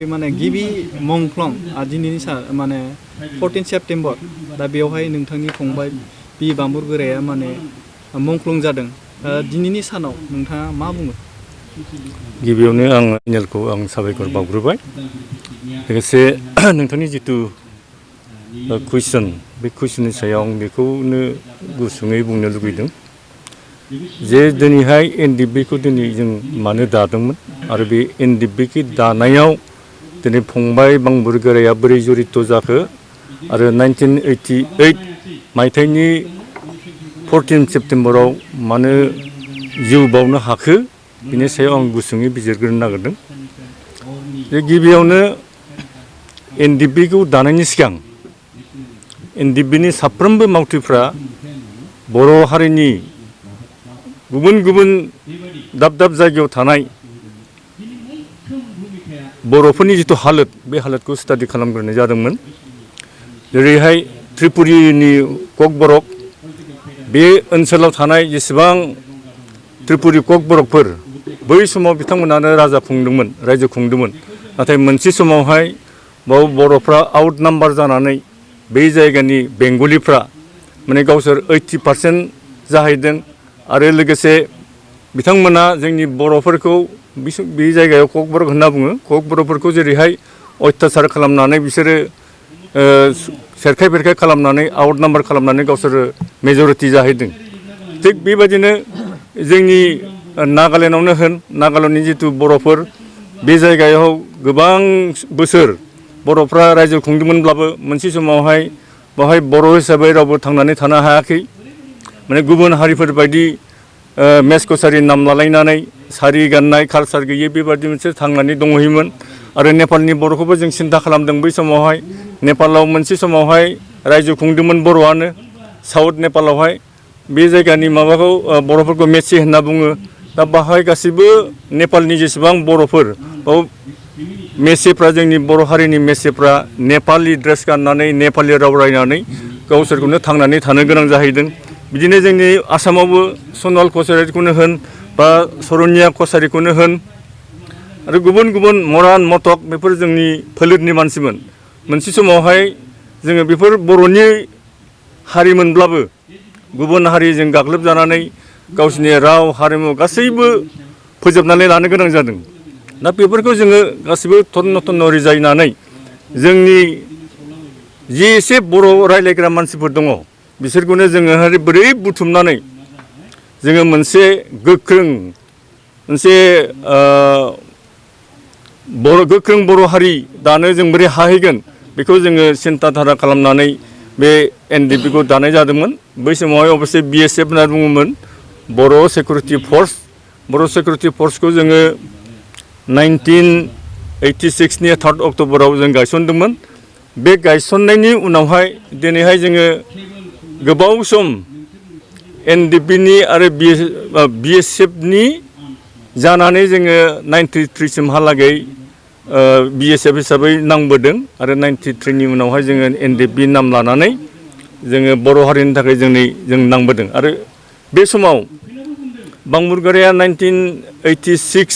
माने गिबि मंख्लं दिनैनि माने 14 सेप्टेम्बर दा बेवहाय नोंथांनि फंबाय बि बांबुरगोराया माने मंख्लं जादों। दिनैनि सानाव नोंथाङा मा बुङो? गिबियावनो आं इनेलखौ साबायखर बावग्रोबाय। लोगोसे नोंथांनि जितु कुइसन बे कुइसननि सायाव आं बेखौनो गुसुङै बुंनो लुगैदों जे दिनैहाय एनडिएफबिखौ दिनै जों मानो दादोंमोन आरो बे एनडिएफबिखौ दानायाव दिनै फंबाय बांबुरगोराया बोरै जड़ित जाखो आरो 1988 मायथाइनि 14 सेप्टेम्बराव मानो जिउ बावनो हाखो बिनि सायाव आं गुसुङै बिजिरग्रोनो नागिरदों। जे गिबियावनो एनडिएफबिखौ दानायनि सिगां एनडिएफबिनि साफ्रोमबो मावथिफ्रा बर' हारिनि गुबुन गुबुन दाब दाब जायगायाव थानाय बर'फोरनि जितु हालोद बे हालोदखौ स्टाडि खालामग्रोनाय जादोंमोन। जेरैहाय त्रिपुरीनि ककबरक बे ओनसोलाव थानाय जेसेबां त्रिपुरी ककबरकफोर बै समाव बिथांमोनानो राजा खुंदोंमोन, रायजो खुंदोंमोन। नाथाय मोनसे समावहाय बाव बर'फ्रा आउट नाम्बार जानानै बै जायगानि बेंगलिफ्रा माने गावसोर 80% जाहैदों आरो लोगोसे बिथांमोना जोंनि बर'फोरखौ बे जायगायाव ककबरक होनना बुङो। ककबरकफोरखौ जेरैहाय अत्याचार खालामनानै बिसोरो सेरखाय बेरखाय खालामनानै आउट नाम्बार खालामनानै गावसोरो मेजरिटि जाहैदों। थिग बेबायदिनो जोंनि नागालेण्डआवनो होन, नागालेण्डनि जितु बर'फोर बे जायगायाव गोबां बोसोर बर'फ्रा रायजो खुंदोंमोनब्लाबो मोनसे समावहाय बेवहाय बर' हिसाबै रावबो थांनानै थानो हायाखै। माने गुबुन हारिफोर बायदि मेस कसारि नाम लालायनानै सारि गाननाय कालसार गैयै बेबादि मोनसे थांनानै दंहैयोमोन। आरो नेपालनि बर'खौबो जों सिन्था खालामदों बै समावहाय। नेपालाव मोनसे समावहाय रायजो खुंदोंमोन बर'आनो साउथ नेपालावहाय। बे जायगानि माबाखौ बर'फोरखौ मेचे होनना बुङो। दा बाहाय गासिबो नेपालनि जेसेबां बर'फोर बाव मेसेफ्रा जोंनि बर' हारिनि मेसेफ्रा नेपालि ड्रेस गाननानै नेपालि राव रायनानै गावसोरखौनो थांनानै थानो गोनां जाहैदों। बिदिनो जोंनि आसामावबो सनवाल कसारिखौनो होन बा सरनिया कसारिखौनो होन आरो गुबुन गुबुन मरान मटक बेफोर जोंनि फोलेरनि मानसिमोन। मोनसे समावहाय जोङो बेफोर बर'नि हारिमोनब्लाबो गुबुन हारिजों गाग्लोबजानानै गावसिनि राव हारिमु गासैबो फोजोबनानै लानो गोनां जादों। दा बेफोरखौ जोङो गासिबो थन्न थन्न रिजायनानै जोंनि जि एसे बर' रायज्लायग्रा मानसिफोर दङ बिसोरखौनो जोङो बोरै बुथुमनानै जोङो मोनसे गोख्रों मोनसे गोख्रों बर' हारि दानो जों बोरै हाहैगोन बेखौ जोङो सिन्था धारा खालामनानै बे एनडिएफबिखौ दानाय जादोंमोन। बै समावहाय अबयसे बिएसएफ होनना बुङोमोन, बर' सिकिउरिटि फर्स। बर' सिकिउरिटि फर्सखौ जोङो 1986 नि 3 अक्ट'बराव जों गायसनदोंमोन। बे गायसननायनि उनावहाय दिनैहाय जोङो गोबाव सम एनडिएफबिनि आरो बिएसएफनि जानानै जोङो 93 सिमहालागै बिएसएफ हिसाबै नांबोदों आरो 93 नि उनावहाय जोङो एनडिएफबि नाम लानानै जोङो बर' हारिनि थाखाय जों नांबोदों। आरो बे समाव बांबुरगोराया 1986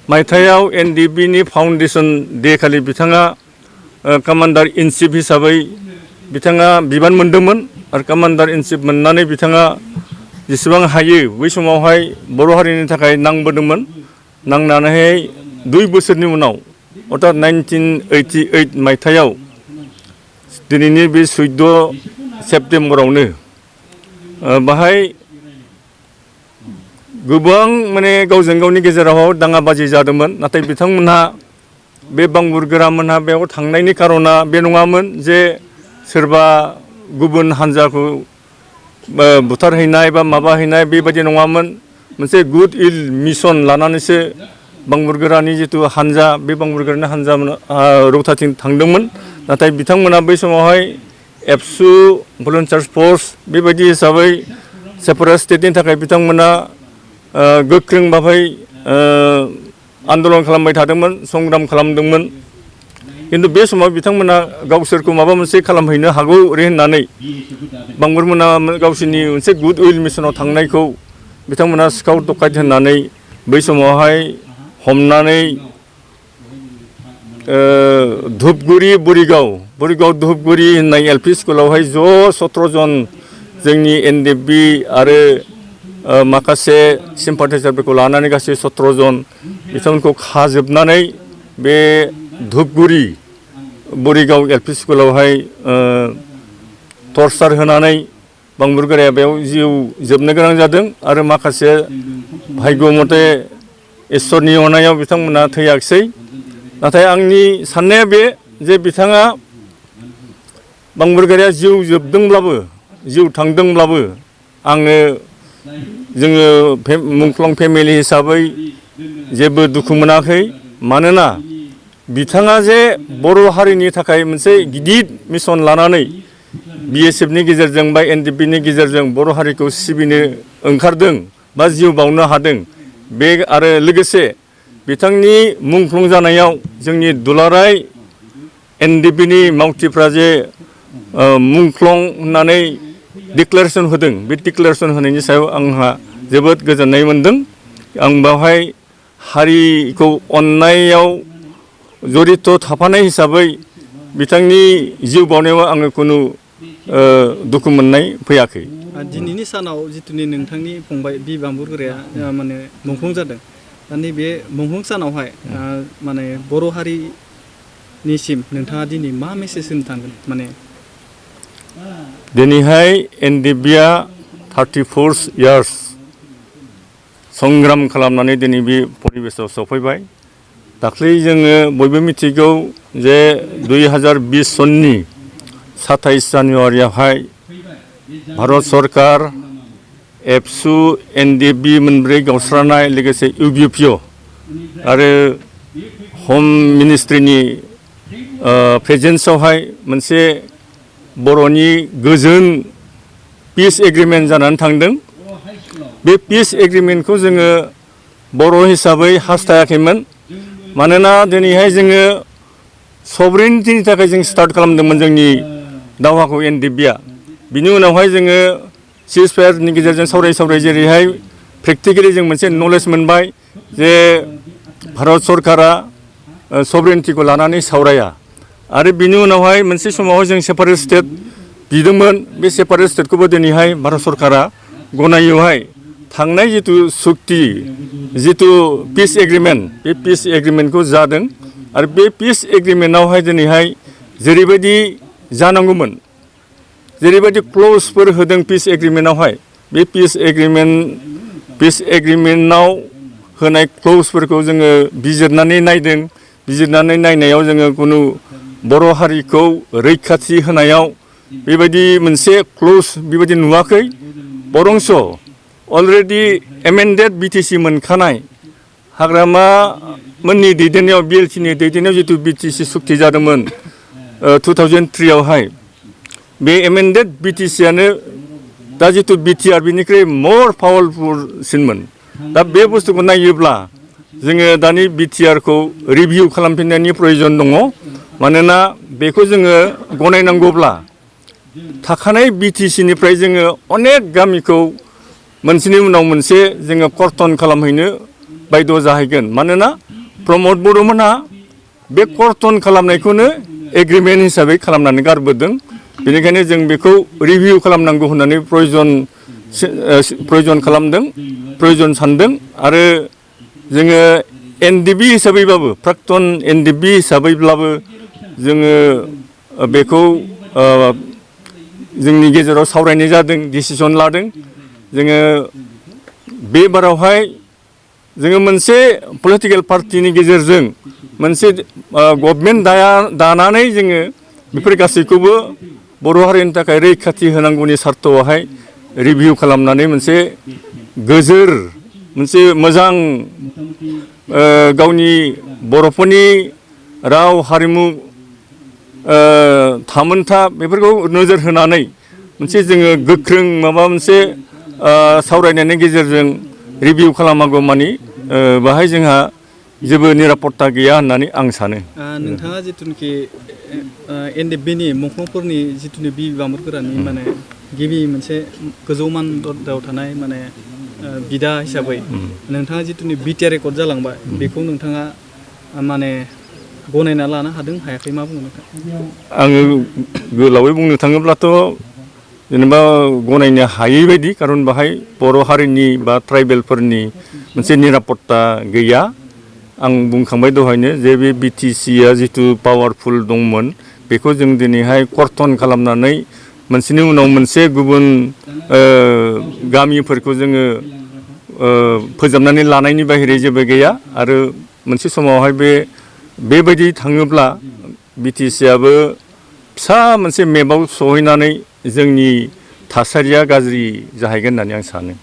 मायथाइयाव एनडिएफबिनि फाउन्डेसन डे खालि बिथाङा कामान्डार इन चिफ हिसाबै बिथाङा बिबान मोनदोंमोन। आरो कामान्डार इन चिफ मोननानै बिथाङा जेसेबां हायो बै समावहाय बर' हारिनि थाखाय नांबोदोंमोन। नांनानैहाय 2 बोसोरनि उनाव अर्थात 1988 मायथाइयाव दिनैनि बे 14 सेप्टेम्बरावनो बाहाय गोबां माने गावजों गावनि गेजेराव दाङाबाजि जादोंमोन। नाथाय बिथांमोनहा बे बांबुरगोरामोनहा बेयाव थांनायनि कारना बे नङामोन जे सोरबा गुबुन हान्जाखौ बुथारहैनाय बा माबाहैनाय बेबायदि नङामोन। मोनसे गुड उइल मिशन लानानैसो बांबुरगोरानि जितु हान्जा बे बांबुरगोरानि हान्जा रौताथिं थांदोंमोन। नाथाय बिथांमोना बै समावहाय एबसु भलुन्टियार्स फर्स बेबायदि हिसाबै सेपारेट स्टेटनि थाखाय बिथांमोना गोख्रों भाबै आन्दलन खालामबाय थादोंमोन, संग्राम खालामदोंमोन। किन्तु बे समाव बिथांमोना गावसोरखौ माबा मोनसे खालामहैनो हागौ ओरै होननानै बांबुरमोना गावसोरनि मोनसे गुड उइल मिशनाव थांनायखौ बिथांमोना सिखाव डकायत होननानै बै समावहाय हमनानै धुपगुरि बरिगाव धुपगुरि होननाय LP स्कुलावहाय ज' 17 जन जोंनि NDP आरो माखासे सिम्पाथाइजारफोरखौ लानानै गासै 17 जन बिथांमोनखौ खाजोबनानै बे धुपगुरि बरिगाव LP स्कुलावहाय टर्चार होनानै बांबुरगोराया बेयाव जिउ जोबनो गोनां जादों आरो माखासे भाग्य मथे इसोरनि अननायाव बिथांमोना थैयाखिसै। नाथाय आंनि साननाया बे जे बिथाङा बांबुरगोराया जिउ जोबदोंब्लाबो जिउ थांदोंब्लाबो जोङो मुंख्लं फेमिलि हिसाबै जेबो दुखु मोनाखै। मानोना बिथाङा जे बर' हारिनि थाखाय मोनसे गिदिर मिशन लानानै BSF नि गेजेरजों बा NDP नि गेजेरजों बर' हारिखौ सिबिनो ओंखारदों बा जिउ बाउनो हादों। बे आरो लोगोसे बिथांनि मुंख्लं जानायाव जोंनि दुलाराय NDP नि मावथिफ्रा जे मुंख्लं होननानै डिक्लेरेसन होदों, बे डिक्लेरेसन होनायनि सायाव आंहा जोबोद गोजोननाय मोनदों। आं बेवहाय हारिखौ अननायाव जड़ित थाफानाय हिसाबै बिथांनि जिउ बाउनायाव आङो खुनु दुखु मोननाय फैयाखै। दिनैनि सानाव जिथुनि नोंथांनि फंबाय बि बांबुरगोराया माने मुंख्लं जादों, दा नैबे मुंख्लं सानावहाय माने बर' हारिनिसिम नोंथाङा दिनै मा मेसेज होनो थांगोन? माने दिनैहाय NDPआ 34 years संग्राम खालामनानै दिनै बे परिबेसाव सफैबाय। दाख्लै जोङो बयबो मिथिगौ जे 2020 सननि 27 जानुवारियावहाय भारत सरकार, एबसु, NDP मोनब्रै गावस्रानाय लोगोसे UPPO आरो हम मिनिस्ट्रिनि प्रेजेन्सआवहाय मोनसे बर'नि गोजोन पिस एग्रिमेन्ट जानानै थांदों। बे पिस एग्रिमेन्टखौ जोङो बर' हिसाबै हास्थायाखैमोन। मानोना दिनैहाय जोङो सभरेनिटिनि थाखाय जों स्टार्ट खालामदोंमोन जोंनि दावहाखौ NDPआ। बिनि उनावहाय जोङो सिजफायारनि गेजेरजों सावराय जेरैहाय प्रेक्टिकेलि जों मोनसे नलेज मोनबाय जे भारत सरकारा सभरेनिटिखौ लानानै सावराया। आरो बिनि उनावहाय मोनसे समावहाय जों सेपारेट स्टेट बिदोंमोन। बे सेपारेट स्टेटखौबो दिनैहाय भारत सरकारा गनायोहाय। थांनाय जिथु सुक्ति जिथु पिस एग्रिमेन्ट, बे पिस एग्रिमेन्टखौ जादों। आरो बे पिस एग्रिमेन्टआवहाय दिनैहाय जेरैबायदि जानांगौमोन, जेरैबायदि क्ल'जफोर होदों पिस एग्रिमेन्टआवहाय, बे पिस एग्रिमेन्टआव होनाय क्ल'जफोरखौ जोङो बिजिरनानै नायदों। बिजिरनानै नायनायाव जोङो खुनु बर' हारिखौ रैखाथि होनायाव बेबायदि मोनसे क्ल'ज बेबायदि नुवाखै। बरंस अलरेडि एमेन्डेड BTC मोनखानाय हाग्रामा मोननि दैदेननायाव BLT नि दैदेननायाव जिथु BTC सुक्ति जादोंमोन 2003 आवहाय, बे एमेन्डेड BTCआनो दा जिथु BTR बिनिख्रुइ मर पावारफुलसिनमोन। दा बे बुस्थुखौ नायोब्ला जोङो दानि BTRखौ रिभिउ खालामफिननायनि प्रयजन दङ। मानोना बेखौ जोङो गनायनांगौब्ला थाखानाय BTCनिफ्राय जोङो अनेक गामिखौ मोनसेनि उनाव मोनसे जोङो कर्तन खालामहैनो बायद' जाहैगोन। मानोना प्रमद बर'मोनहा बे कर्तन खालामनायखौनो एग्रिमेन्ट हिसाबै खालामनानै गारबोदों। बेनिखायनो जों बेखौ रिभिउ खालामनांगौ होननानै प्रयजन खालामदों, प्रयजन सानदों। आरो जोङो NDP हिसाबैबाबो, प्राक्तन NDP हिसाबैब्लाबो जोङो बेखौ जोंनि गेजेराव सावरायनाय जादों, डिसिसन लादों। जोङो बे बारावहाय जोङो मोनसे पलिटिकेल पार्टिनि गेजेरजों मोनसे गभर्नमेन्ट दानानै जोङो बेफोर गासैखौबो बर' हारिनि थाखाय रैखाथि होनांगौनि सार्थआवहाय रिभिउ खालामनानै मोनसे गोजोर, मोनसे मोजां गावनि बर'फोरनि राव हारिमु थामोनथा बेफोरखौ नोजोर होनानै मोनसे जोङो गोख्रों माबा मोनसे सावरायनायनि गेजेरजों रिभिउ खालामनांगौ मानि बाहाय जोंहा जेबो निरापत्ता गैया होननानै आं सानो। नोंथाङा जिथुनिखि NDP नि मुंख्लंफोरनि जिथुनि बि बांबुरगोरानि माने गिबि मोनसे गोजौ मानदआव थानाय माने बिदा हिसाबै नोंथाङा जिथुनि BTR रेकर्ड जालांबाय, बेखौ नोंथाङा माने गनायना लानो हादों हायाखै मा बुङो नोंथां? आङो गोलावै बुंनो थाङोब्लाथ' जेनेबा गनायनो हायै बायदि, खारन बाहाय बर' हारिनि बा ट्राइबेलफोरनि मोनसे निरापत्ता गैया। आं बुंखांबाय दहायनो जे बे बिटिसिआ जिथु पावारफुल दंमोन बेखौ जों दिनैहाय कर्तन खालामनानै मोनसेनि उनाव मोनसे गुबुन गामिफोरखौ जोङो फोजोबनानै लानायनि बाहेरै जेबो गैया। आरो मोनसे समावहाय बेबायदि थाङोब्ला बिटिसिआबो फिसा मोनसे मेपआव सहैनानै जोंनि थासारिया गाज्रि जाहैगोन होननानै आं सानो।